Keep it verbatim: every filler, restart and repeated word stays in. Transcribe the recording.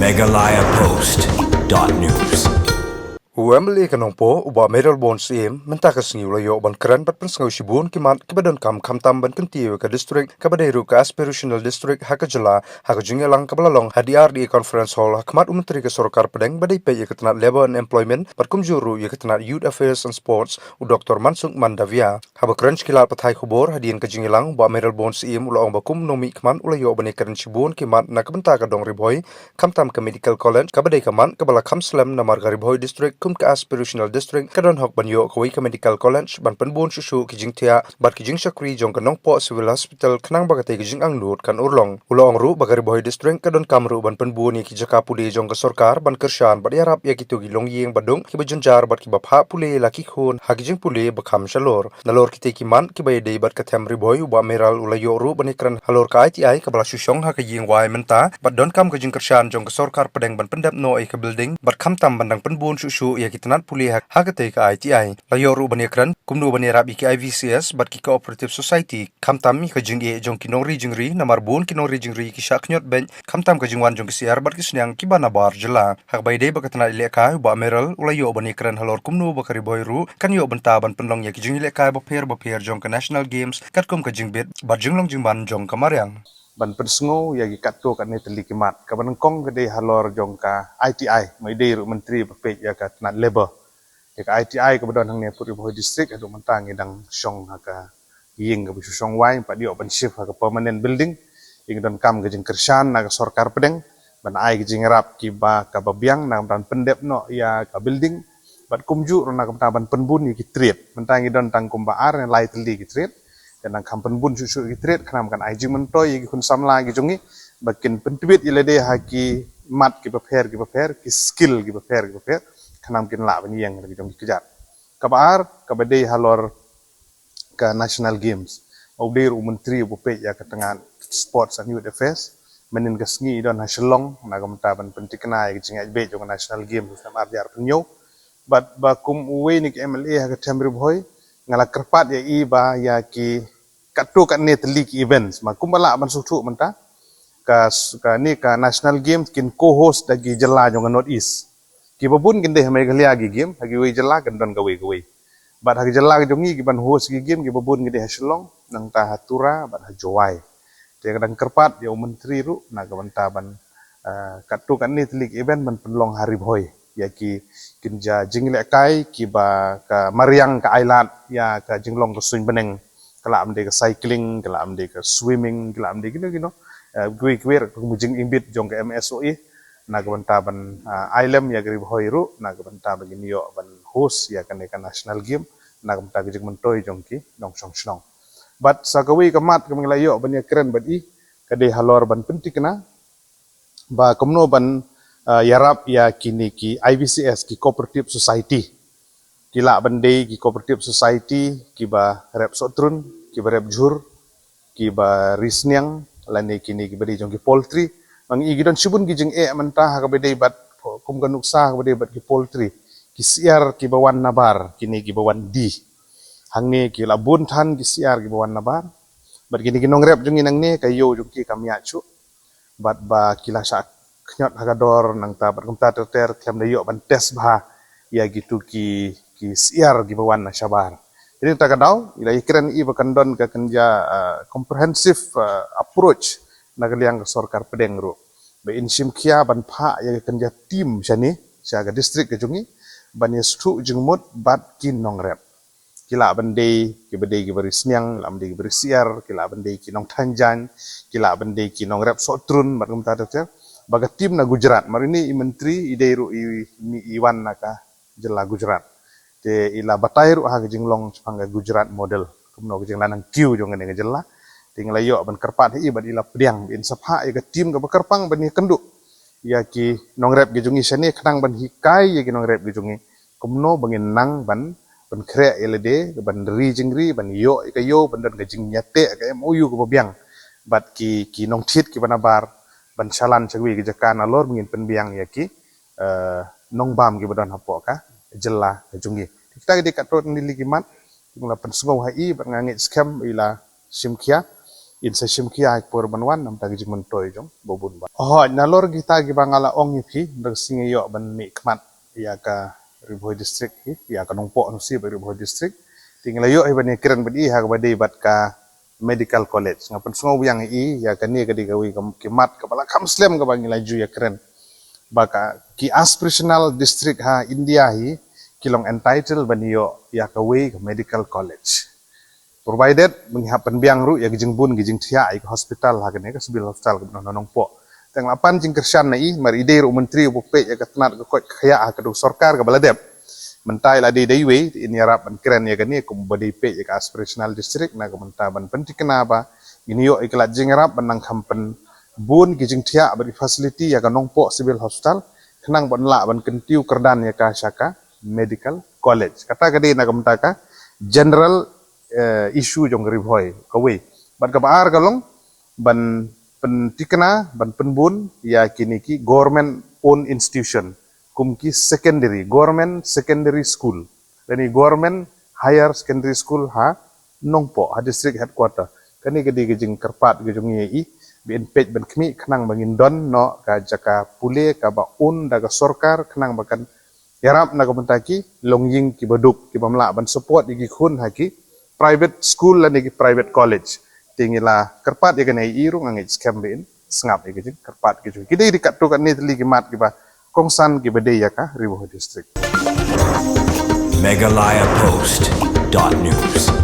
Meghalaya Post dot news. U M L A ka Nongpoh, u Bah Mayralborn Syiem, mynta ka sngi u la ïoh ban kren bad pynsngew shibun ki mat kiba donkam khamtam ban kyntiew ïa ka district kaba dei ruh ka aspirational district ha ka jylla, ha ka jingïalang kaba la long ha D R D A Conference Hall ha khmat u Myntri ka Sorkar Pdeng ba dei peit ïa ka tnat Labour and Employment bad kumjuh ruh ïa ka tnat Youth Affairs and Sports, u Doktor Mansukh Mandaviya. Haba kren sha ki lad pathai khubor hadien ka jingïalang, u Bah Mayralborn Syiem u la ong ba kum u nongmihkhmat u la ïoh ban ïakren shibun ki mat na ka bynta ka dong Ri Bhoi, khamtam ka Medical College kaba dei ka mat kaba la kham slem, namar ka Ri Bhoi District kum ka aspirational district ka don hok ban ïoh kawei ka Medical College ban pynbun shuh shuh ki jingthiah bad ki jingshakri jong ka Nongpoh Civil Hospital, khnang ba katei ka jingangnud kan urlong. U la ong ruh ba ka Ri Bhoi District ka donkam ruh ban pynbun ïa ki jaka pule jong ka sorkar ban kyrshan bad ïarap ïa kito ki longïing baduk kiba jynjar bad kiba phah pule la ki khun ha ki jingpule ba kham shalor. Nalor kitei ki mat kiba ïadei bad ka them Ri Bhoi, u Bah Mayral u la ïoh ruh ban ïakren halor ka I T I kaba la shu shong ha ka ïing wai mynta bad donkam ka jingkyrshan jong ka Sorkar Pdeng ban pyndep noh ïa ka building bad khamtam ban dang pynbun shuh shuh ïa ki tnat pule ha, ha katei ka I T I. La ïoh ruh ban ïakren kumno ban ïarap ïa ki I V C S bad ki Cooperative Society, khamtam ïa ka jingeh jong ki nongri jingri, namar bun ki nongri jingri ki shah khñiot beit khamtam ka jingwan jong ki syiar bad ki sniang kiba nabar jylla. Ha kaba ïadei bad ka tnat ïalehkai, u Bah Mayral u la ïoh ban ïakren halor kumno ba ka Ri Bhoi ruh kan ïoh bynta ban pynlong ïa ki jingïalehkai bapher bapher jong ka National Games katkum ka jingbit bad jinglong jingman jong ka mariang. Ban pynsngew ïa ki katto katne tylli ki mat, kaba nyngkong ka dei halor jong ka I T I, ma i dei ruh Myntri ba peit ïa ka tnat Labour. Ïa ka I T I kaba don hangne ha Ri Bhoi District, haduh mynta ngi dang shong ha ka ïing kaba shu shong wai, pat ïoh ban shift ha ka permanent building. Ïa ngi donkam ka jingkyrshan na ka Sorkar Pdeng ban ai ka jingïarap kiba kaba biang na ka bynta ban pyndep noh ïa ka building bad kumjuh ruh na ka bynta ban pynbun ïa ki trade. Mynta ngi don tang kumba ar ne lai tylli ki trade. Te nang kham pynbun shuh shuh ïa ki trade, khnang kan ai jingmyntoi ïa ki khun samla ki jong ngi ba kin pyntbit ïa lade ha ki mat kiba pher kiba pher, ki skill kiba pher kiba pher, khnang kin lah ban ïeng ha ki jong ki kjat. Kaba ar kaba dei halor ka National Games. U dei ruh u Myntri uba peit ïa ka tnat Sports and Youth Affairs. Mynhynnin ka sngi i don ha Shillong na ka bynta ban pynthikna ïa ka jingïaid beit jong ka National Games ha u snem ar hajar arphew hynñiew. Bad ba kum uwei na ki M L A ha ka them Ri Bhoi, nga la kyrpad ïa i ba ïa ki katto katne tylli ki events, ma kumba lah ban sngewthuh mynta, ka s-, kane ka National Games kin co-host da ki jylla jong ka North East. Kiba bun kin dei ha Meghalaya ki game, ha kiwei jylla kin don kawei kawei. Bad ha ki jylla ki jong ngi kiban host ki game, kiba bun kin dei ha Shillong, nangta ha Tura bad ha Jowai. Te nga dang kyrpad ïa u Myntri ruh na ka bynta ban, ah, katto katne tylli ki event ban pynlong ha Ri Bhoi. Ïa ki kynja jingïalehkai kiba ka mariang ka ailad ïa ka jinglong ka suiñ bneng. Ka lah ban dei ka cycling, ka lah ban dei ka swimming, ka lah ban dei kino kino. Eh, kiwei kiwei ruh kum ka jingim bit jong ka M S O E. Na ka bynta ban, ah, ai lem ïa ka Ri Bhoi ruh na ka bynta ba kin ïoh ban host ïa kane ka National Game na ka bynta ka jingmyntoi jong ki nongshong shnong. Bad sa kawei ka mat kaba ngi la ïoh ban ïakren bad i, ka dei halor ban pynthikna ba kumno ban, ah, ïarap ïa kine ki I V C S, ki Cooperative Society. Ki lah ban dei ki Cooperative Society kiba rep sohtrun, kiba rep jhur, kiba ri sniang, lane kine kiba dei jong ki poultry. Ba ngi i ki don shibun ki jingeh mynta ha kaba dei bad, kum ka nuksa ha kaba dei bad ki poultry. Ki syiar kiba wan nabar, kine kiba wan die. Hangne ki la bun than ki syiar kiba wan nabar. Bad kine ki nongrep jong ngi nangne ka ïew jong ki kam ïaid shuh. Bad ba ki la shah khñiot ha ka dor nangta bad kumta ter ter, khlem da ïoh ban test bha ïa kitu ki, ki syiar kiba wan na shabar. Te nangta ka daw i la ïakren i ba kan don ka kynja, ah, comprehensive, ah, approach na ka liang ka Sorkar Pdeng ruh, ba in shim khia ban phah ïa ka kynja team shane sha ka district ka jong ngi ban ïa sngewthuh jingmut bad ki nongrep. Ki lah ban dei kiba dei kiba ri sniang, lah ban dei kiba ri syiar, ki lah ban dei ki nongthaiñ jaiñ, ki lah ban dei ki nongrep sohtrun, bad kumta ter ter. Ba ka team na Gujarat, mar ine i Myntri i dei ruh i, i wan na ka jylla Gujarat. Te i la batai ruh ha ka jinglong shaphang ka Gujarat model, kumno ka jinglanang kiew jong kane ka jylla. Te ngi la ïoh ban kyrpad ha i bad i la pdiang ba in sa phah ïa ka team kaba kyrpang ban ïakynduh ïa ki nongrep ki jong ngi shane, khnang ban hikai ïa ki nongrep ki jong ngi kumno ba ngin nang ban, ban khreh ïa lade, ban ri jingri, ban ïoh ïa ka ïew, ban don ka jingïateh ka M O U kaba biang bad ki, ki nongthied kiba nabar, ban shalan sha kawei ka jaka nalor ba ngin pynbiang ïa ki, eh, nongbam kiba don hapoh ka jylla ka jong ngi. Kita ki dei katto katne tylli ki mat kiba la pynsngew ha i bad nga ngeit skhem i la shim khia. in sa shim khia ha ki por ban wan namar ka jingmyntoi jong ba bun ba. Hooid, nalor kita kiba nga la ong ïa phi, nda ka sngi ïoh ban mih khmat ïa ka Ri Bhoi District hi, ïa ka Nongpoh Nusi bad Ri Bhoi District. Te ngi la ïoh hi ban ïakren bad i ha kaba dei bad ka medical college. Nga pynsngew biang ïa i, ïa kane ka dei kawei ka khmat kaba la kham slem kaba ngi la ju ïakren. Ba ka ki aspirational district ha India hi ki long entitled ban ïoh ïa kawei ka medical college. Provided ba ngi hap pynbiang ruh ïa ki jingbun ki jingthiah ïa ki hospital ha kane ka civil hospital kaba don ha Nongpoh. Te nga la pan jingkyrshan na i, mar i dei ruh u myntri uba peit ïa ka tnat ka koit ka khiah ha ka sorkar kaba la dep. Mynta i la dei da iwei, in ïarap ban kren ïa kane kum uba dei peit ïa ka aspirational district, na ka bynta ban pynthikna ba ngin ïoh ïa ka lad jingïarap ban nang kham pynbun ki jingthiah bad ki facility ïa ka Nongpoh Civil Hospital, khnang ban lah ban kyntiew kyrdan ïa ka sha ka medical college. Kata ka dei na ka bynta ka general, eh, issue jong ka Ri Bhoi, kawei. Bad kaba ar ka long ban pynthikna, ban pynbun ïa kine ki government owned institution, kum ki secondary, government secondary school, lane government higher secondary school ha Nongpoh, ha district headquarter. Kane ka dei ka jingkyrpad ka jong ngi ïa i, ba in peit ban khmih khnang ba ngin don noh ka jaka pule kaba own da ka sorkar khnang ba kan ïarap na ka bynta ki longïing kiba duk, kiba ym lah ban support ïa ki khun ha ki private school lane ki private college. Te ngi la kyrpad ïa kane ïa i ruh, nga ngeit skhem ba in sngap ïa ka jingkyrpad ka jong ngi. Ki dei katto katne tylli ki mat kiba kongsan kiba dei ïa ka Ri Bhoi District. Meghalaya Post dot news.